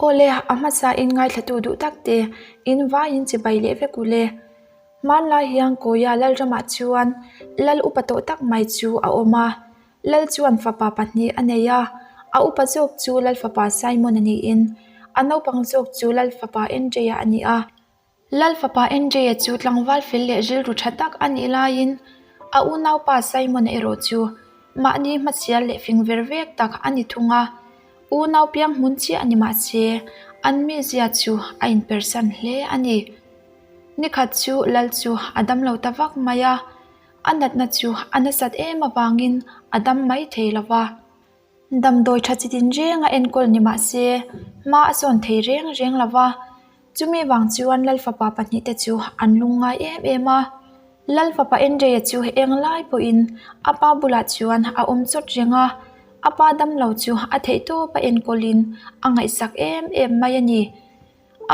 Awle, a hmasa in ngaithlatu duh tak te, in vaiin chibai leh vek u le. Hmanlai hian Kawia Lalramah chuan Lal upa tawh tak mai chu a awm a. Lal chuan fapa pahnih a nei a, a upa zawk chu Lal fapa Simon a niin, a naupang zawk chu Lal fapa Andrea a ni a. Lal fapa Andrea chu tlangval fel leh rilru tha tak a nih laiin a unaupa Simon-a erawh chu mahni hmasial leh fing ver vek tak a ni thung a. Unau piang hmun chiah a ni mah se, an mizia chu a inpersan hle a ni. Nikhat chu Lal chu a dam lo ta vak mai a, a natna chu a nasat em avangin a dam mai thei lo va. Damdawi tha chi tin renga enkawl ni mah se, hma a sawn thei reng reng lo va. Chumi vang chuan Lal fapa pahnihte chu an lung ngai em em a. Lal fapa Andrea chu eng lai pawhin a pa bulah chuan a awm chawt reng a, a pa damlo chu a theihtawp a enkawlin a ngaihsak em em mai a ni.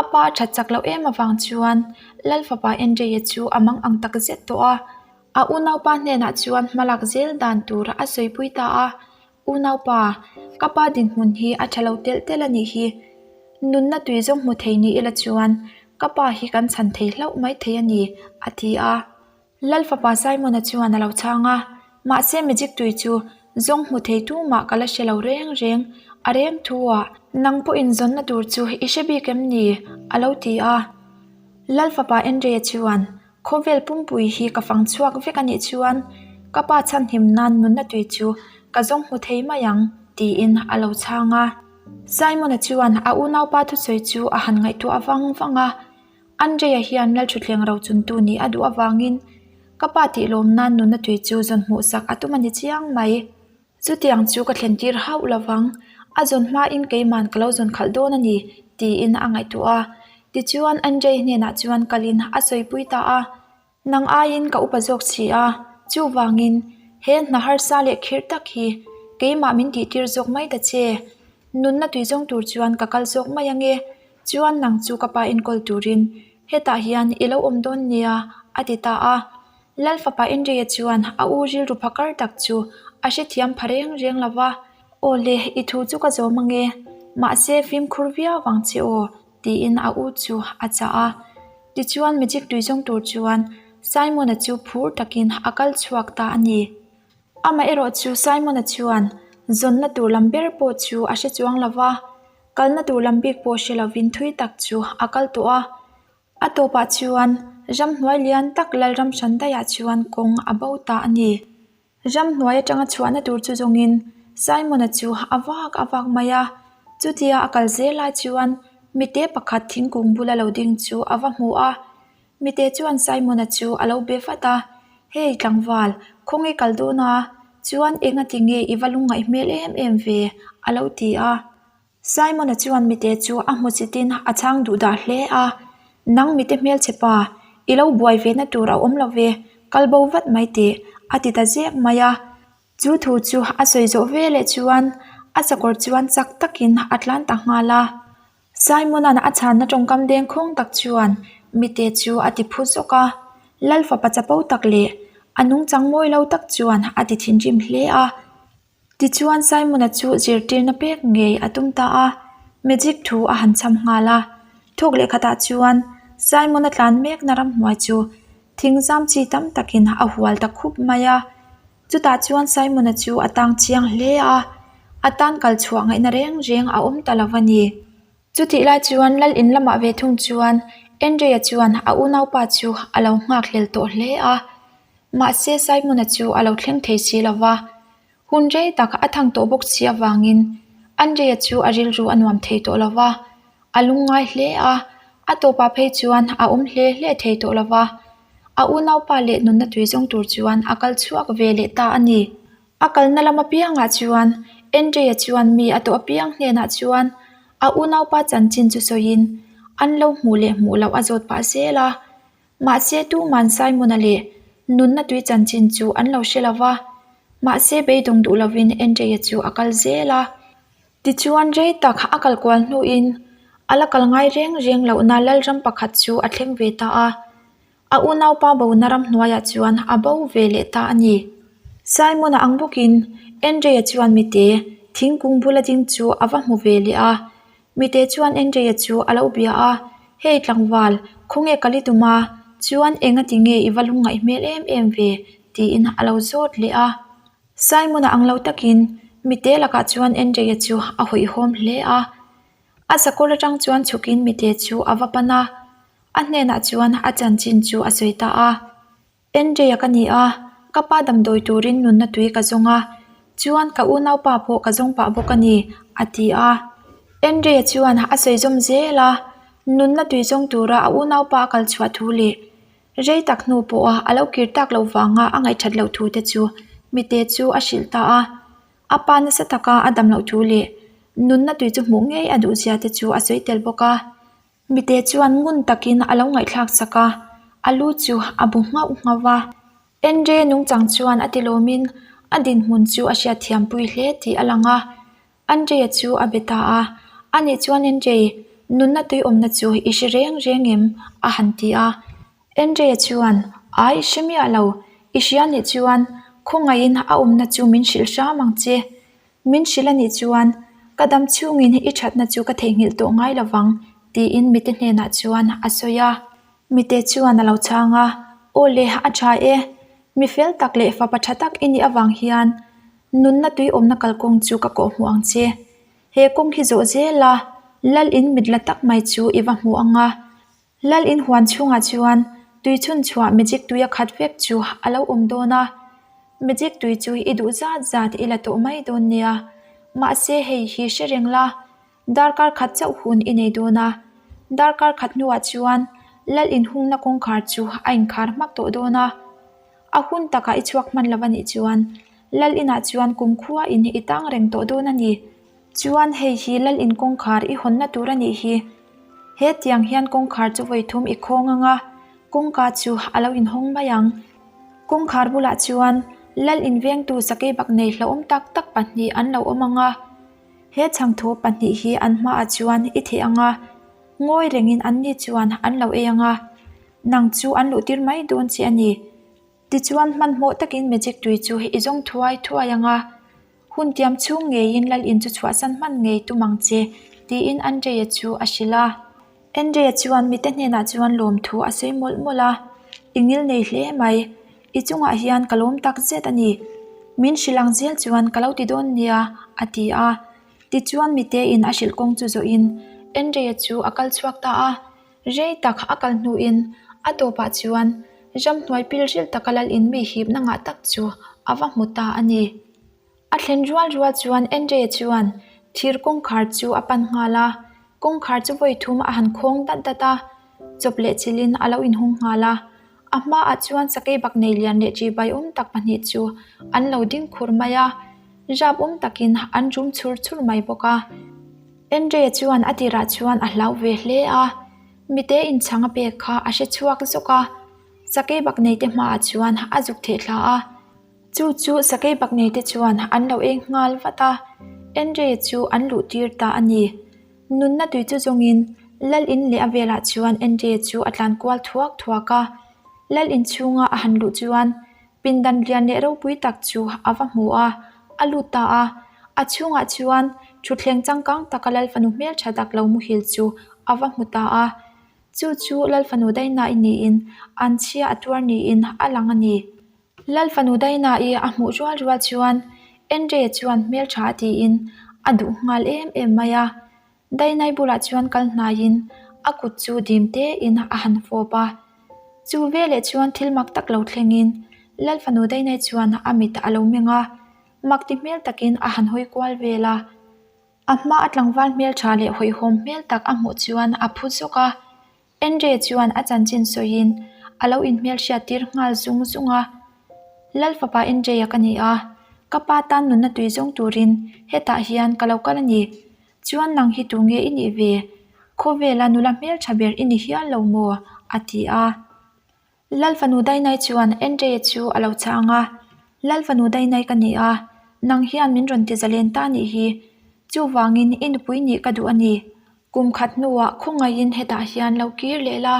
A pa that chak loh em avang chuan Lal fapa Andrea chu a mang ang tak zet tawh a. A unaupa hnenah chuan hmalak zel dan tur a sawipui ta a, Unaupa, ka pa dinhmun hi a tha lo telh telh a nih hi. Nunna tui zawng hmu thei ni ila chuan ka pa hi kan chhan thei hlauh mai thei a ni, a ti a. Lal fapa Simon-a chuan a lo chhang a, Mahse magic tui chu zawng hmu thei tumah ka la hre lo reng reng, a reng thu ah. Nang pawhin zawnna tur chu i hre bik em ni? a lo ti a. Lal fapa Andrea chuan, Khawvel pumpui hi ka fang chhuak vek a nih chuan ka pa chhanhim nan nunna tui chu ka zawng hmu thei mai ang, tiin a lo chhang a. Simon-a chuan a unaupa thusawi chu a han ngaihtuah vang vang a. Andrea hian Lalthutthleng rochuntu nih a duh avangin ka pa tihlawm nan nunna tui chu zawn hmuhsak a tum a ni chiang mai. Chutiang chu ka thlen tir hauh lovang, a zawn hmain keiman ka lo zawn khalh dawn a ni, tiin a ngaihtuah a. Tichuan Andrei hnenah chuan kalin a sawipui ta a, Nang aiin ka upa zawk si a, chuvangin he hna harsa leh khirh tak hi keimah min tihtir zawk mai ta che. Nunna tui zawng tur chuan ka kal zawk mai ange, chuan nang chu ka pa enkawl turin hetah hian i lo awm dawn nia, a ti ta a. Lal fapa Andrea chuan a u rilru phakar tak chu a hrethiam pha reng reng lo va, Aw le, i thu chu ka zawm ange, mahse fimkhur viau vang che aw, tiin a u chu a chah a. Tichuan magic tui zawng tur chuan Simon-a chu phur takin a kal chhuak ta a ni. Amaherawh chu Simon-a chuan zawnna tur lam ber pawh chu a hre chuang lo va, kalna tur lam bik pawh hre lovin thui tak chu a kal tawh a. A tawpah chuan ramhnuai lian tak Lalram hran daihah chuan kawng a bo ta a ni. Ramhnuai atanga chhuahna tur chu zawngin Simon-a chu a vak a vak mai a, chutia a kal zel lai chuan mite pakhat thingkung bula lo ding chu a va hmu a. Mite chuan Simon-a chu a lo be vat a, Hei tlangval, khawnge kal dawn a? Chuan engati nge i va lungngaih hmel em em ve? a lo ti a. Simon-a chuan mite chu a hmu chitin a chhang duh dah hle a, Nang mite hmelchhe pa, i lo buai ve na tur a awm lo ve, kal bo vat mai teh, a ti ta zek mai a. Chu thu chu a sawi zawh ve leh chuan a sakawr chuan chak takin a tlan ta nghal a. Simon-a'n a chhanna tawngkam dengkhawng tak chuan mite chu a ti phu zawk a, Lal fapa chapo tak leh a nungchang mawi lo tak chuan a ti thinrim hle a. Tichuan Simon-a chu zirtirna pek ngei a tum ta a, magic thu a han cham nghal a. Thuk leh khatah chuan Simon-a tlan mekna ramhnuai chu thingzam chi tam takin a hual ta khup mai a. Chutah chuan Simon-a chu a tang chiang hle a, a tan kal chhuah ngaihna reng reng a awm ta lo a ni. Chutih lai chuan Lal in lamah ve thung chuan Andrea chuan a unaupa chu a lo nghak hlel tawh hle a. Mahse Simon-a chu a lo thleng thei si lo va, hun rei tak a thang tawh bawk si avangin Andrea chu a rilru a nuam thei tawh lo va, a lungngai hle a, a tawpah phei chuan a awm hle hle thei tawh lo va. A unaupa leh nunna tui zawng tur chuan a kal chhuak ve leh ta a ni. A kalna lam apiangah chuan Andrea chuan mi a tawh apiang hnenah chuan a unaupa chanchin chu sawiin an lo hmuh leh hmuh loh a zawt pah zel a. Mahse tuman Simon-a leh nunna tui chanchin chu an lo hre lo va, mahse beidawng duh lovin Andrea chu a kal zel a. Tichuan rei tak a kal kual hnuin a la kal ngai reng reng lohna Lalram pakhat chu a thleng ve ta a. A unaupa bona ramhnuaiah chuan a bo ve leh ta a ni. Simon-a ang bawkin Andrea chuan mite thingkung bula ding chu a va hmu ve leh a. Mite chuan Andrea chu a lo bia a, Hei tlangval, khawnge kal i tum a? Chuan enga ti nge i va lungngaih hmel em em ve? tiin a lo zawt leh a. Simon-a ang lo takin mite lakah chuan Andrea chu a hawihhawm hle a. A sakawr atang chuan chhukin mite chu a va pan a, a hnenah chuan a chanchin chu a sawi ta a. Andrea ka ni a, ka pa damdawi turin nunna tui ka zawng a, chuan ka unaupa pawh ka zawng pah bawk a ni, a ti a. Andrea chuan a sawi zawm zel a, nunna tui zawng tura a unaupa a kal chhuah thu leh rei tak hnu pawha a lo kir tak loh vanga a ngaihthat loh thu te chu mite chu a hrilh ta a. A pa nasa taka a dam loh thu leh nunna tui chu hmuh ngei a duhzia te chu a sawi tel bawk a. Mite chuan ngun takin a lo ngaihthlak sak a, a lu chu a bu nghauh nghauh a. Andre nungchang chuan a ti lawmin a dinhmun chu a hriatthiampui hle tih a lang a. Andre chu a be ta a, Ani chuan Andre, nunna tuiawmna chu i hre reng reng em? a han ti a. Andre chuan, Ai, hre miah lo, i hria nih chuan khawngaihin a awmna chu min hrilh hram ang che. Min hrilh a nih chuan, Ka dam chhungin i thatna chu ka theihnghilh tawh ngai lo vang, tiin mite hnenah chuan a sawi a. Mite chuan a lo chhang a, Aw le, a tha e. Mi fel tak leh fapa tha tak i nih avang hian nunna tuiawmna kalkawng chu ka kawhhmuh ang che. He kawng hi zawh zel a, lal in mit la tak mai chu i va hmu ang a. Lal in huan chhungah chuan tui chhun chhuah magic tui a khat vek chu a lo awm dawn a, magic tui chu i duh zat zat i la tawh mai dawn nia. Mahse hei hi hre reng la, darkar khat chauh hun i nei dawn a, darkar khat hnuah chuan lal inhungna kawngkhar chu a inkhar hmak tawh dawn a. A hun takah i chhuak hman lo a nih chuan lal inah chuan kumkhua in i tang reng tawh dawn a ni. Chuan hei hi lal in kawngkhar i hawnna tur a nih hi. He tiang hian kawngkhar chu vawi thum i khawng ang a, kawngka chu a lo inhawng mai ang. Kawngkhar bulah chuan lal in vengtu sakei bak nei hlauhawm tak tak pahnih an lo awm ang a. He chhangthaw pahnih hi an hmaah chuan i theh ang a, ngawi rengin anni chuan an lo ei ang a, nang chu an luhtir mai dawn che a ni. Tichuan hmanhmawh takin magic tui chu i zawng thuai thuai ang a. Hun tiam chhung ngeiin lal in chu chhuahsan hman ngei tum ang che, tiin Andrea chu a hrilh a. Andrea chuan mite hnenah chuan lawmthu a sawi mawlh mawlh a, I ngil nei hle mai, i chungah hian ka lawm tak zet a ni. Min hrilh ang zel chuan ka lo ti dawn nia, a ti a. Tichuan mite in a hrilh kawng chu zawhin Andrea chu a kal chhuak ta a. Rei tak a kal hnuin a tawpah chuan ramhnuai pilril taka lal in mi hipna ngah tak chu a va hmu ta a ni. A thlen rual rual chuan Andrea chuan thir kawngkhar chu a pan nghal a, kawngkhar chu vawi thum a han khawng dat dat a, chawp leh chilhin a lo inhawng nghal a. A hmaah chuan sakei bak nei lian leh ṭihbai awm tak pahnih chu an lo ding khur mai a, rap awm takin an rum chhur chhur mai bawk a. Andrea chuan a tirah chuan a hlau ve hle a, mite inchhang a pek kha a hre chhuak zawk a, sakei bak neite hmaah chuan a zuk theh thla a. Chu chu sakei bak neite chuan an lo eng nghal vat a, Andrea chu an luh tir ta a ni. Nunna tui chu zawngin Lal in leh a velah chuan Andrea chu a tlan kual thuak thuak a, Lal in chhunga a han luh chuan Pindan lian leh ropui tak chu a va hmu a, a lut ta a. A chhungah chuan thutthleng changkang taka Lalfanu hmeltha tak lo muhil chu a va hmu ta a. Chu chu Lalfanu Daina-i niin an chhia a tuar niin a lang a ni. Lalfanu Daina-i a hmuh rual rual chuan Andre chuan hmeltha a tiin a duh nghal em em mai a. Dainai bulah chuan kal hnaiin a kut chu dim tein a han fawp a. Chu veleh chuan thil mak tak lo thlengin Lalfanu Dainai chuan a mit a lo meng a, mak ti hmel takin a han hawi kual vel a. A hma a tlangval hmeltha leh hawihhawm hmel tak a hmuh chuan a phu zawk a. Andre chuan a chanchin sawiin a lo inhmelhriat tir nghal zung zung a. Lal fapa Andre-a ka ni a, ka pa tan nunna tui zawng turin hetah hian ka lo kal a ni. Chuan nang hi tu nge i nih ve? Khawvela nula hmeltha ber i ni hial lo maw? a ti a. Lal fanu Dainai chuan Andre chu a lo chhang a, Lal fanu Dainai ka ni a, nang hian min rawn ti zalen ta nih hi. Chuvangin i nupui nih ka duh a ni. Kum khat hnuah khawngaihin hetah hian lo kir leh la,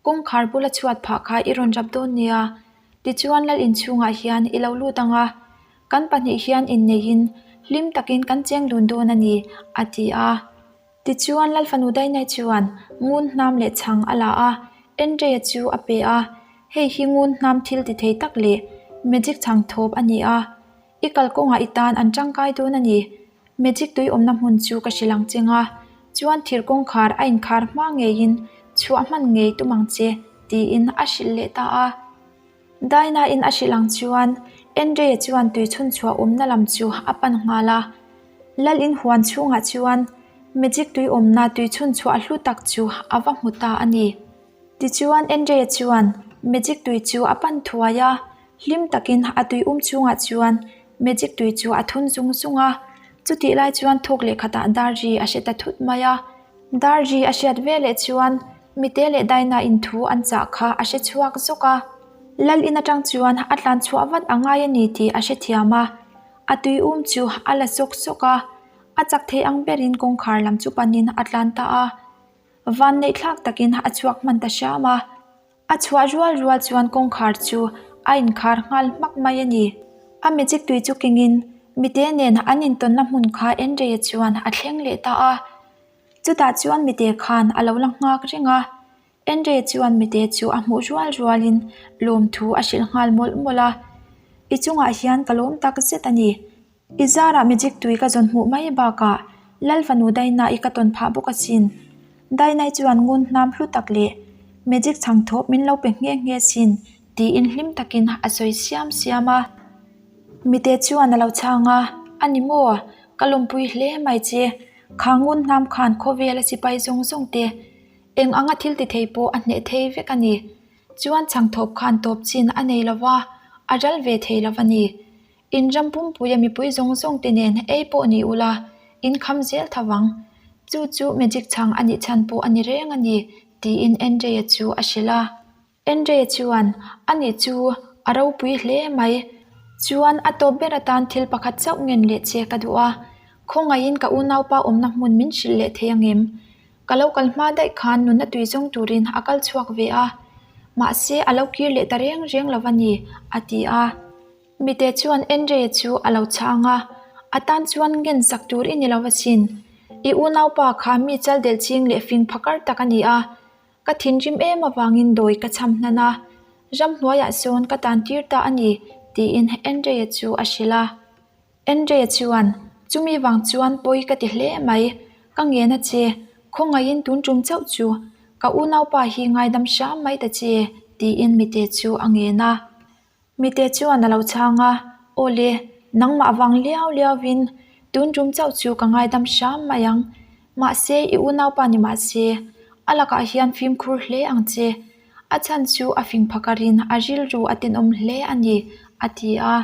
kawngkhar bula chhuat phah kha i rawn rap dawn nia. Tichuan lal inchhungah hian i lo lut ang a, kan pahnih hian inneihin hlim takin kan cheng dun dawn a ni, a ti a. Tichuan Lalfanu Dainai chuan ngun hnam leh chhang a la a, Andrea chu a pe a, Hei hi ngun hnam thil ti thei tak leh magic chhang thawp a ni a, i kalkawngah i tan an tangkai dawn a ni. Magic tui awmna hmun chu ka hrilh ang cheng a, chuan thir kawngkhar a inkhar hma ngeiin chhuah hman ngei tum ang che, tiin a hrilh leh ta a. Daina-in a hrilh ang chuan Andrea chuan tui chhun chhuah awmna lam chu a pan nghal a. Lal in huan chhungah chuan magic tui awmna tui chhun chhuah hlu tak chu a va hmu ta a ni. Tichuan Andrea chuan magic tui chu a pan thuai a, hlim takin a tui um chhungah chuan magic tui chu a thun zung zung a. Chutih lai chuan thawk leh khatah dar ri a hre ta thut mai a. Dar ri a hriat veleh chuan mite leh Daina in thu an chah kha a hre chhuak zawk a. Lal in atang chuan a tlan chhuah vat a ngai a ni tih a hrethiam a. A tui um chu a la sawk sawk a, a chak thei ang berin kawngkhar lam chu panin a tlan ta a. Vanneih thlak takin a chhuak hman ta hram a. A chhuah rual rual chuan kawngkhar chu a inkhar nghal hmak mai a ni. A magic tui chu kengin mite nen an intawnna hmun kha Andrea chuan a thleng leh ta a. Chutah chuan mite khan a lo la nghak reng a. Andrea chuan mite chu a hmuh rual rualin lawmthu a hrilh nghal mawlh mawlh a. I chungah hian ka lawm tak zet a ni. I zarah magic tui ka zawn hmuh mai bakah Lal fanu Daina-i ka tawn phah bawk asin. Daina-i chuan ngun hnam hlu tak leh magic chhang thawp min lo pe nghe nghe asin tiin hlim takin a sawi siam siam a. Mite chuan a lo chhang a, A ni maw? Ka lawmpui hle mai che. Kha ngun hnam khan khawvela sipai zawng zawng te eng anga thil ti thei pawh a hneh thei vek a ni. Chuan chhang thawp khan tawp chin a nei lova, a ral ve thei lova ni. In ram pumpuia mipui zawng zawng te nen ei pawh ni ula, in kham zel tho vang. Chu chu magic chhang a nih chhan pawh a ni reng a ni, tiin Andrea chu a hrilh a. Andrea chuan, A nih chu, a ropui hle mai. Chuan a tawp ber atan thil pakhat chauh ngen leh che ka duh a. Khawngaihin ka unaupa awmna hmun min hrilh leh thei angem? Ka lo kal hma daih khan nunna tui zawng turin a kal chhuak ve a. Mahse a lo kir leh ta reng reng lo a ni, a ti a. Mite chuan Andrea chu a lo chhang a, A tan chuan ngen sak tur i ni lo asin. I unaupa kha mi chal delh ching leh fing phakar tak a ni a. Ka thinrim em avangin dawi ka chham hnan a, ramhnuaiah sawn ka tan tir ta a ni, tiin Andrea chu a hrilh a. Andrea chuan, Chumi vang chuan pawi ka ti hle mai. Ka ngen a che, khawngaihin tun tum chauh chu ka unaupa hi ngaidam hram mai ta che, tiin mite chu a ngen a. Mite chuan a lo chhang a, Aw le, nangmah vang liau liauvin tun tum chauh chu ka ngaidam hram mai ang. Mahse, i unaupa ni mahse, a lakah hian fimkhur hle ang che. A chhan chu a fing phakarin a rilru a tenawm hle a ni, a ti a.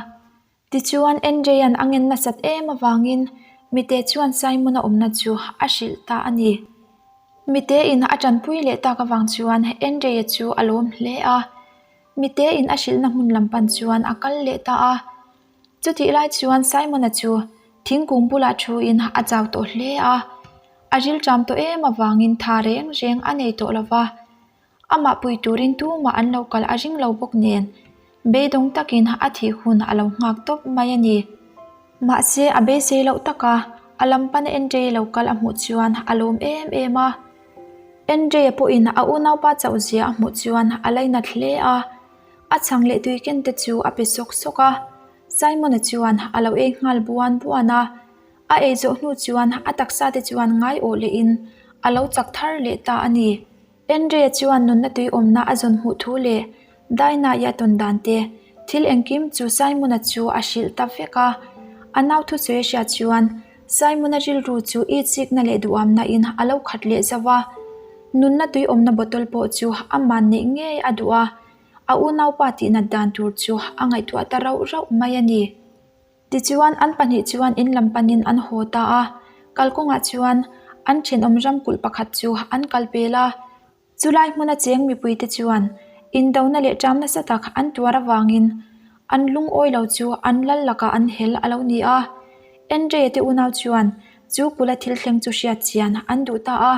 Tichuan, Andrea'n a ngen nasat em avangin mite chuan Simon-a awmna chu a hrilh ta a ni. Mite in a tanpui leh tak avang chuan Andrea chu a lawm hle a. Mite in a hrilhna hmun lam pan chuan a kal leh ta a. Chutih lai chuan Simon-a chu thingkung bulah thuin a chau tawh hle a. A rilṭam tawh em avangin tha reng reng a nei tawh lo va. Amah pui turin tumah an lo kal a ring lo bawk nen beidawng takin a thih hun a lo nghak tawp mai a ni. Mahse a beisei loh taka a lam pana Andrei lo kal a hmuh chuan a lawm em em a. Andrei pawhin a unaupa chauh zia a hmuh chuan a lainat hle a, a chhang leh tui ken te chu a pe sawk sawk a. Simon-a chuan a lo ei nghal buan buan a, a ei zawh hnu chuan a taksa te chuan ngaiawh lehin a lo chak thar leh ta a ni. Andrea chuan nunna tui awmna a zawn hmuh thu leh Dinah-i a tawn dan te, thil engkim chu Simon-a chu a hrilh ta vek a. A nau thusawi a hriat chuan Simon-a rilru chu itsikna leh duhamna in a lo khat leh zauh a. Nunna tui awmna bottle pawh chu a man neih ngei a duh a, a unaupa tihnat dan tur chu a ngaihtuah ta rauh rauh mai a ni. Tichuan, an pahnih chuan in lam panin an haw ta a, kalkawngah chuan an thenawm ram kulh pakhat chu an kal pel a. Chulai hmuna cheng mipuite chuan indona leh ṭam nasa tak an tuar avangin an lungawi lo chu an lal lakah an hel a lo ni a. Andrea te unau chuan chu kula thil thleng chu hriat chian an duh ta a.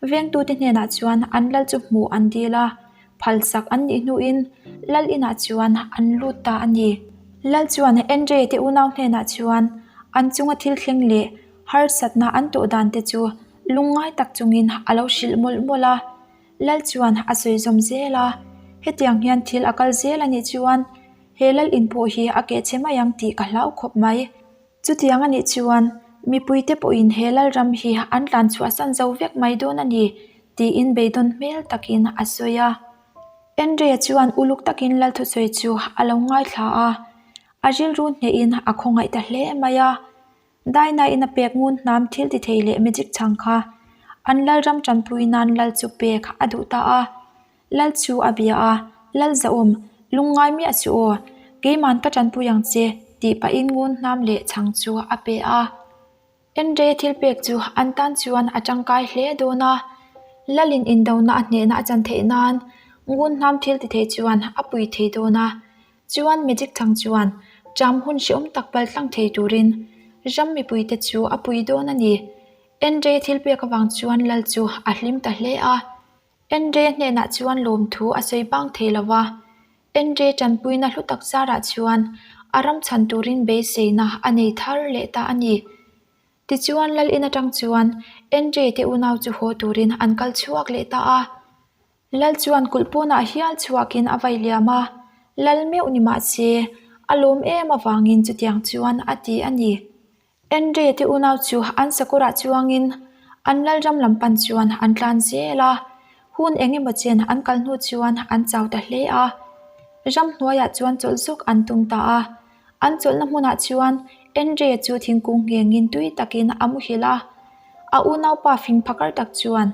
Vengtute hnenah chuan an lal chu hmuh an dil a, phalsak an nih hnuin lal inah chuan an lut ta a ni. Lal chuan Andrei te unau hnenah chuan an chunga thil thleng leh harsatna an tawh dan te chu. Lungngai tak chungin a lo hrilh mawlh mawlh a, Lal chuan a sawi zawm zel a, hetiang hian thil a kal zel a nih chuan he lal in pawh hi a keh chhe mai ang tih ka hlau khawp mai. Chutiang a nih chuan mipuite pawhin he lal ram hi an tlan chhuahsan zo vek mai dawn a ni tiin beidawn hmel takin a sawi a. Andrea chuan uluk takin lal thusawi chu a lo ngaithla a, a rilru hnehin a khawngaih ta hle mai a. Daina-in a pek ngun hnam thil ti thei leh magic chhang kha an lalram tanpui nan lal chu pek a duh ta a. Lal chu a bia a, Lal zahawm, lungngai miah suh aw, keiman ka tanpui ang che tih pahin ngun hnam leh chhang chu a pe a. Andre thil pek chu an tan chuan a tangkai hle dawn a, Lalin indona a hnehna a chan theih nan ngun hnam thil ti thei chuan a pui thei dawn a. Chuan magic chang chuan ṭam hun hreawm tak pal tlang thei turin ram mipuite chu a pui dawn a ni. Andre thil pek avang chuan Lal chu a hlim ta hle a. Andre hnenah chuan lawmthu a sawi bang thei lo va. Andre ṭanpuina hlu tak zarah chuan a ram chhan turin beiseina a nei thar leh ta a ni. Tichuan Lal in aṭang chuan Andre te unau chu haw turin an kal chhuak leh ta a. Lal chuan kulh pawnah hial chhuakin a vai liam a, Lal meuh ni mah se, a lawm em avangin chutiang chuan a ti a ni. Andre te unau chu an sakawrah chuangin an Lalram lam pan chuan an tlan zel a, hun eng emaw chen an kal hnu chuan an chau ta hle a. Ramhnuaiah chuan chawlh zawk an tum ta a, an chawlhna hmunah chuan Andre chu thingkung nghengin tui takin a muhil a. A unaupa fing phakar tak chuan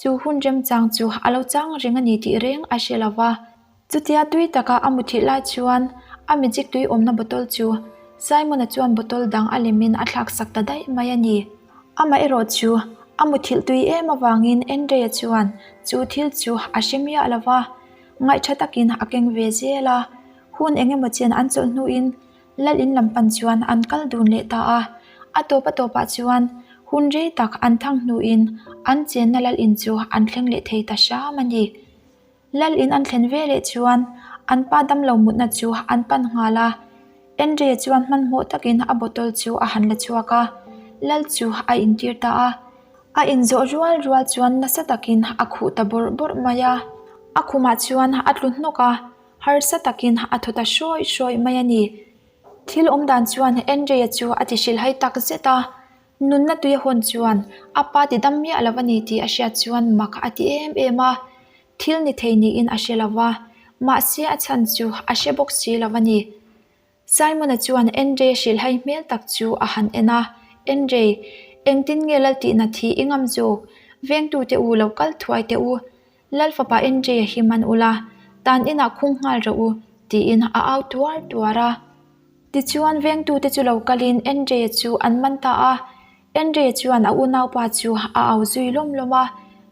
chu hun remchang chu a lo chang reng a ni tih reng a hre lo va. Chutia tui taka a muthilh lai chuan a magic tui awmna bottle chu Simon-a chuan bottle dang a lemin a thlak sak ta daih mai a ni. Amaherawh chu a muthilh tui em avangin Andrea chuan chu thil chu a hre miah lo va, ngaihtha takin a keng ve zel a. Hun eng emaw chen an chawlh hnuin Lal in lam pan chuan an kal dun leh ta a, a tawp a tawpah chuan hun rei tak an thang hnuin an chenna lal in chu an thleng leh thei ta hram a ni. Lal in an thlen ve leh chuan an pa damlo mutna chu an pan nghal a, Andre chuan hmanhmawh takin a bottle chu a han la chhuak a, lal chu a intir ta a. A inzawh rual rual chuan nasa takin a khuh ta bawrh bawrh mai a, a khumah chuan a tlu hnawk a. Harsa takin a thaw ta hrawih hrawih mai a ni. Thil awm dan chuan Andrea chu a ti hrilhhai tak zet a, nunna tui a hawn chuan a pa ti dam miah lo a ni tih a hriat chuan mak a ti em em a, thil ni thei niin a hre lo va, mahse a chhan chu a hre bawk si lo a ni. Simon-a chuan Andrei hrilhhai hmel tak chu a han en a, Andrei, engtin nge lal tihna thi i ngam zawk? Vengtute u lo kal thuai teh u. Lal fapa Andrei-a hi man ula, tan inah khung nghal rawh u, tiin a au tuar tuar a. Tichuan vengtute chu lo kalin Andrei-a chu an man ta a. Andrei chuan a unaupa chu a au zui lawm lawm a,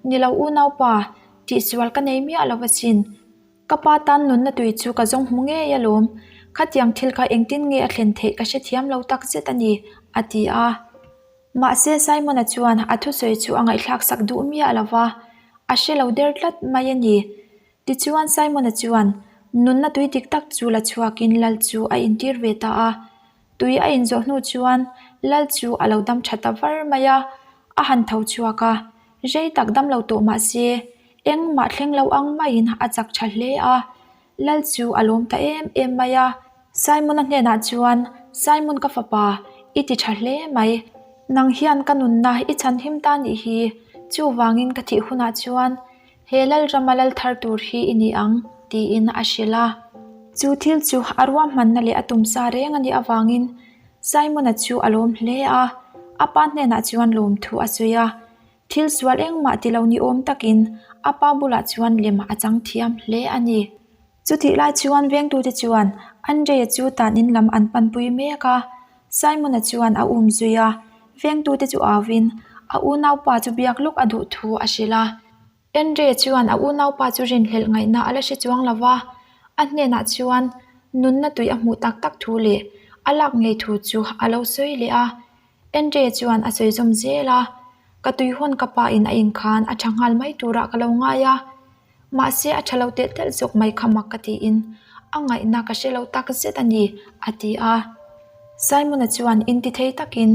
Ni lo unaupa, tihsual ka nei miah lo asin. Ka pa tan nunna tui chu ka zawng hmu ngei alawm, khatiang thil kha engtin nge a thlen theih ka hrethiam lo tak zet a ni, a ti a. Mahse Simon-a chuan a thusawi chu a ngaihthlak sak duh miah lo va, a hre lo der tlat mai a ni. Tichuan Simon-a chuan nunna tui dik tak chu la chhuakin lal chu a intir ve ta a. Tui a inzawh hnu chuan lal chu a lo dam tha ta var mai a, a han tho chhuak a, rei tak dam lo tawh mah se Engmah thleng lo ang maiin a chak tha hle a, Lal chu a lawm ta em em mai a. Simon-a hnenah chuan, Simon ka fapa, i ti tha hle mai. Nang hian ka nunna i chhanhim ta nih hi, chuvangin ka thih hunah chuan he Lalrama lal thar tur hi i ni ang, tiin a hrilh a. Chu thil chu a ruahmanna leh a tumsa reng a nih avangin Simon-a chu a lawm hle a, a pa hnenah chuan lawmthu a sawi a. Thil sual engmah ti lo ni awm takin a pa bulah chuan lem a chang thiam hle a ni. Chutih lai chuan vengtute chuan Andrea chu tan in lam an panpui mek a, Simon-a chuan a um zui a, vengtute chu auin a unaupa chu biak lawk a duh thu a hrilh a. Andrea chuan a unaupa chu rinhlelh ngaihna a la hre chuang lo va, a hnenah chuan nunna tui a hmuh tak tak thu leh a lak ngei thu chu a lo sawi leh a. Andrea chuan a sawi zawm zel a, Ka tui hawn ka pa in a inkhan a tha nghal mai turah ka lo ngai a, mahse a tha lo telh telh zawk mai kha mak ka tiin a ngaihna ka hre lo tak zet a ni, a ti a. Simon-a chuan inti thei takin,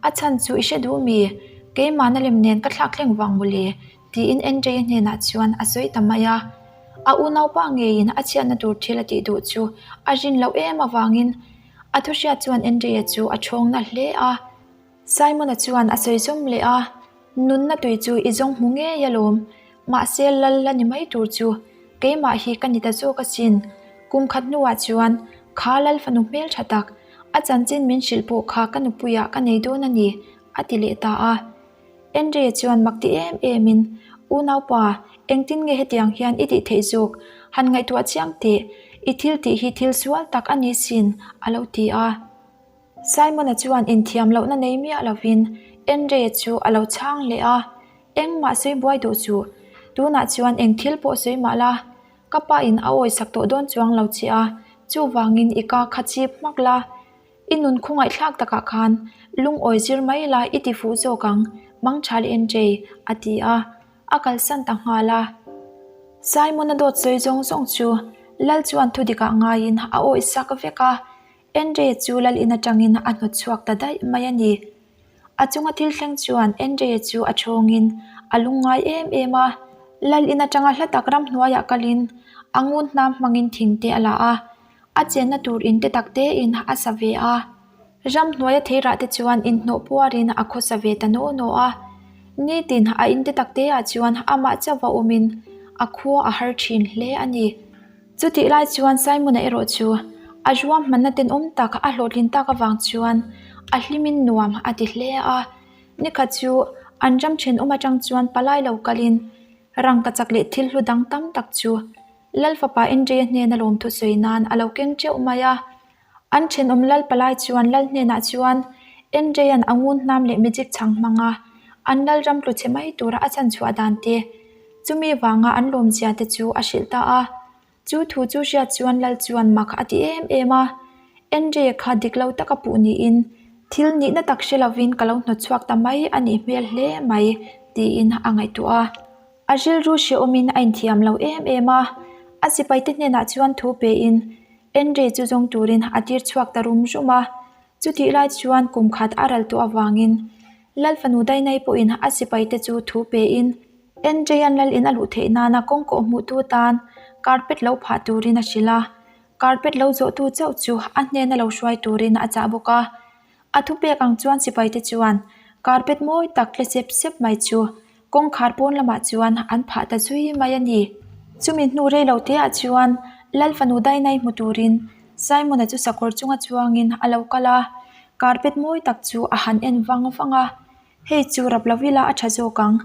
A chhan chu i hre duh mi? Keimahna lem nen ka thlak thleng vang mawle, tiin Andrei-a hnenah chuan a sawi ta mai a. A unaupa ngeiin a chhiatna tur thil a tih duh chu a rin loh em avangin a thuhriat chuan Andrei-a chu a thawng na hle a. Simon-a chuan a sawi zawm leh a, Nunna tui chu i zawng hmu ngei alawm, mahse lal la ni mai tur chu keimah hi ka ni ta zawk asin. Kum khat hnuah chuan kha lal fanu hmeltha tak, a chanchin min hrilh pawh kha ka nupuiah ka nei dawn a ni, a ti leh ta a. Andrea chuan mak ti em emin, Unaupa, engtin nge hetiang hian i tih theih zawk? Han ngaihtuah chiang teh, i thil tih hi thil sual tak a ni sin, a lo ti a. Simon-a chuan inthiam lohna nei miah lovin Andrea chu a lo chhang leh a, Engmah sawi buai duh suh, tunah chuan eng thil pawh sawi mah la, ka pa in a awisak tawh dawn chuang lo che a, chuvangin i ka kha chip hmak la, I nun khawngaihthlak takah khan lungawi zir mai la i ti fuh zawk ang, Mangthali Andrei, a ti a, a kalsan ta nghal a. Simon-a dawt sawi zawng zawng chu Lal chuan thu dikah ngaiin a awih sak vek a, Andrei chu Lal in atangin a hnawt chhuak ta daih mai a ni. A chunga thil thleng chuan Andrei chu a thawngin a lungngai em em a, Lal in atanga hla tak ramhnuaiah kalin a ngun hnam hmangin thing te a la a, A chenna tur in te tak tein a sa ve a. Ramhnuaia theirah te chuan inhnawh puarin a khawsa ve ta naw naw a. Nitin a in te tak teah chuan amah chauh a awmin a khua a har thin hle a ni. Chutih lai chuan Simon-a erawh chu a ruahmanna tenawm tak a hlawhtlin tak avang chuan a hlimin nuam a ti hle a. Nikhat chu an ram thenawm atang chuan palai lo kalin rangkachak leh thil hlu dang tam tak chu Lal fapa Andrea hnena lawmthu sawi nan a lo keng teuh mai a. An thenawm Lal palai chuan Lal hnenah chuan Andrea'n a ngun hnam leh magic chhang hmang a, an Lal ram tlu chhe mai tura a chhan chhuah dan te, chumi vanga an lawmzia te chu a hrilh ta a. Chu thu chu hriat chuan Lal chuan mak a ti em em a. Andrea kha dik lo taka puh niin thil nihna tak hre lovin ka lo hnawt chhuak ta mai a nih hmel hle mai tiin a ngaihtuah a. A rilru hrehawmin a inthiam lo em em a, a sipaite hnenah chuan thu pein Andrei chu zawng turin a tir chhuak ta rum rum a. Chutih lai chuan kum khat a ral tawh avangin Lal fanu Dainai pawhin a sipaite chu thu pein Andrei-a'n lal in a luh theih nana kawng kawh hmuhtu tan carpet lo phah turin a hrilh a, carpet lo zawhtu chauh chu a hnena lo hruai turin a chah bawk a. A thupek ang chuan sipaite chuan carpet mawi tak tle sep sep mai chu kawngkhar pawn lamah chuan an phah ta zui mai a ni. Chumi hnu rei lo teah chuan Lal fanu Dainai hmu turin Simon-a chu sakawr chunga chuangin a lo kal a, carpet mawi tak chu a han en vang vang a, Hei chu rap lo ila a tha zawk ang,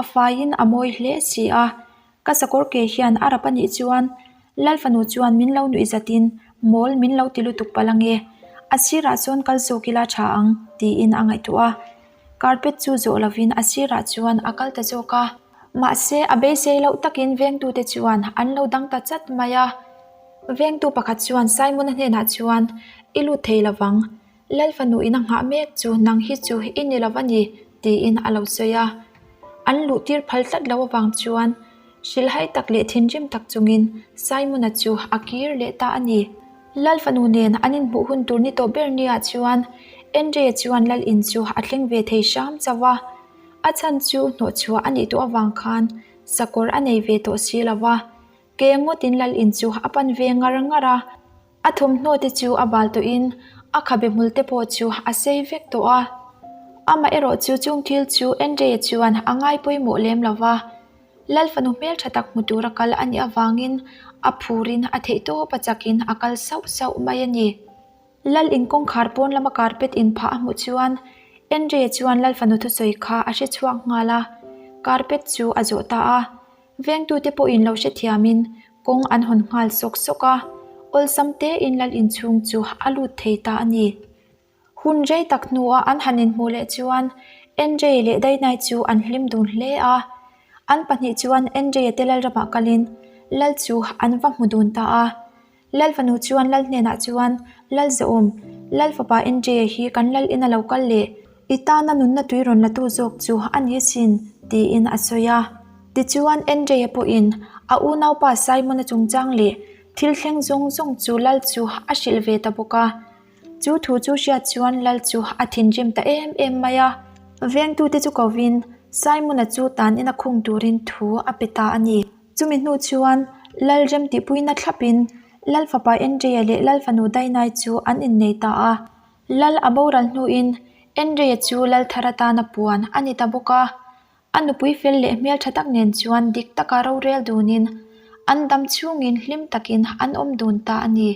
a faiin a mawi hle si a, Ka sakawr ke hian a rap a nih chuan Lal fanu chuan min lo nuih zatin mawl min lo ti lutuk palh ange, a sirah chuan kal zawk ila tha ang tiin a ngaihtuah a. Carpet chu zawh lovin a sirah chuan a kal ta zawk a. Mahse a beisei loh takin vengtute chuan an lo dang ta chat mai a. Vengtu pakhat chuan Simon-a hnenah chuan I lut thei lovang, Lal fanu in a nghah mek chu nang hi chu i ni lo a ni tiin a lo sawi a. An luh tir phal tlat lo avang chuan hrilhhai tak leh thinrim tak chungin Simon-a chu a kir leh ta a ni. Lal fanu nen an inhmuh hun tur ni tawh ber nia chuan Andrea chuan Lal in chu a thleng ve thei hram chauh a. A chhan chu hnawhchhuah a nih tawh avang khan sakawr a nei ve tawh si lo va. Ke ngawtin Lal in chu a pan ve ngar ngar a. A thawmhnaw te chu a bal tawhin a khabe hmul te pawh chu a sei vek tawh a. Amah erawh chu chung thil chu Andrea chuan a ngai pawimawh lem lo va, Lal fanu hmeltha tak hmu tura kal a nih avangin a phurin a theihtawp a chakin a kal sauh sauh mai a ni. Lal in kawngkhar pawn lama carpet in phah a hmuh chuan Andrea chuan Lal fanu thusawi kha a hre chhuak nghal a, carpet chu a zawh ta a. Vengtute pawhin lo hrethiamin kawng an hawn nghal sawk sawk a, awlsam tein lal inchhung chu a lut thei ta a ni. Hun rei tak hnuah an han inhmuh leh chuan Andrei leh Dainai chu an hlim dun hle a. An pahnih chuan Andrei-a te lalramah kalin lal chu an va hmu dun ta a. Lal fanu chuan Lal hnenah chuan, Lal Zahawm, Lal fapa Andrea hi kan Lal ina lo kal leh i tana nunna tui rawn latu zawk chu a ni asin, tiin a sawi a. Tichuan Andrea pawhin a unaupa Simon-a chungchang leh thil thleng zawng zawng chu Lal chu a hrilh ve ta bawk a. Chu thu chu hriat chuan Lal chu a thinrim ta em em mai a. Vengtute chu kovin Simon-a chu tan ina khung turin thu a pe ta a ni. Chumi hnu chuan Lal remtihpuina thlapin Lal fapa Andrea leh Lal fanu Dainai chu an innei ta a. Lal a boral hnuin Andrea chu Lal thar atana puan a ni ta bawk a. A nupui fel leh hmeltha tak nen chuan dik taka rorel dunin an dam chhungin hlim takin an awm dun ta a ni.